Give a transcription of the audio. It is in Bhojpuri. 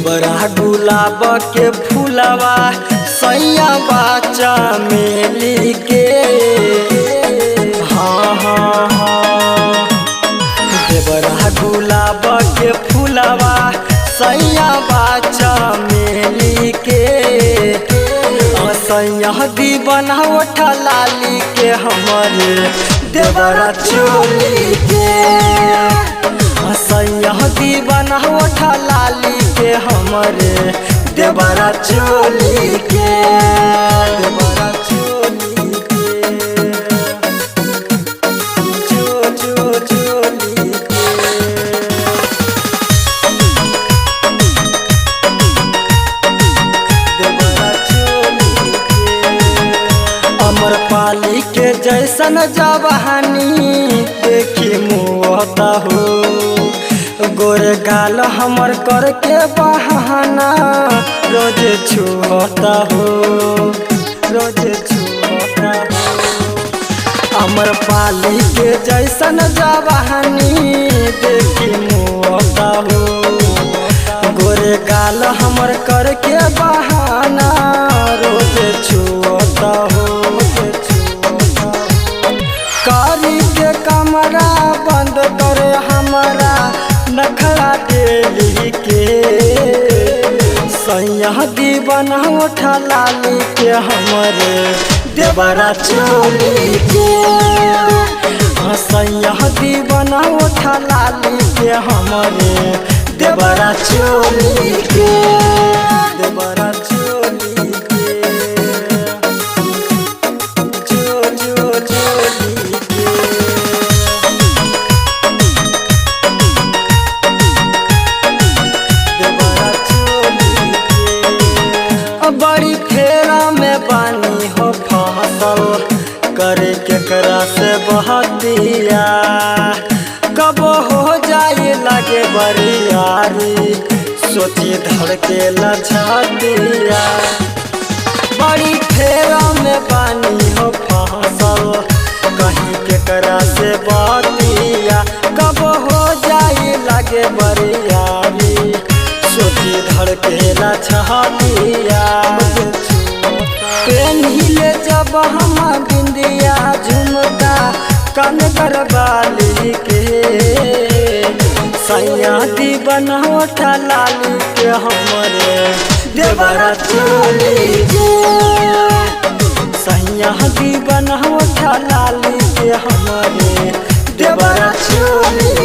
देवरा गुलाब के फूलवा सैया बाचा मेली के। हाँ हाँ हाँ, देवरा गुलाब के फूलवा सैया बाचा मेली के। सैया दीवाना उठा लाली के हमारे देवरा चोली के। सैया दीवाना उठा लाली के हमारे देवरा चोली के। देवरा चोली के, चो चो चोली के। देवरा चोली के। अमरपाली के जैसन जवानी देखी मुँहता हो, गोरे गाल हमर करके बहाना रोज छुअता हो, रोज छुअता हो। अमरपाली के जैसन जवानी देखी मुँहता हो, गोरे गाल हमर करके बहाना रोज छुअता हो। कारी के कमरा बंद करे हमारा नखरा डेली के। सैया दीवाना उठा लाली के हमारे देवरा चोली के। सैया दीवाना उठा लाली के हमारे देवरा चोली के। देवरा चोली के, चो चो चोली के। देवरा चोली के। बड़ी फेरा में बानी हो फसल करे केकरा से बहतिया, कब हो जाए लगे बरियारी सोची धड़के लछतिया। बड़ी फेरा में बानी हो फसल कहीं केकरा से बतिया, कब हो जाए लगे बरियारी सोची धड़के लछतिया। पेन्हिले जब हम बिंदिया झुमका कन करवाली के। सैया दीवाना उठा लाली के हमरे देवरा चोली के। सैया दीवाना उठा लाली के हमरे देवरा चोली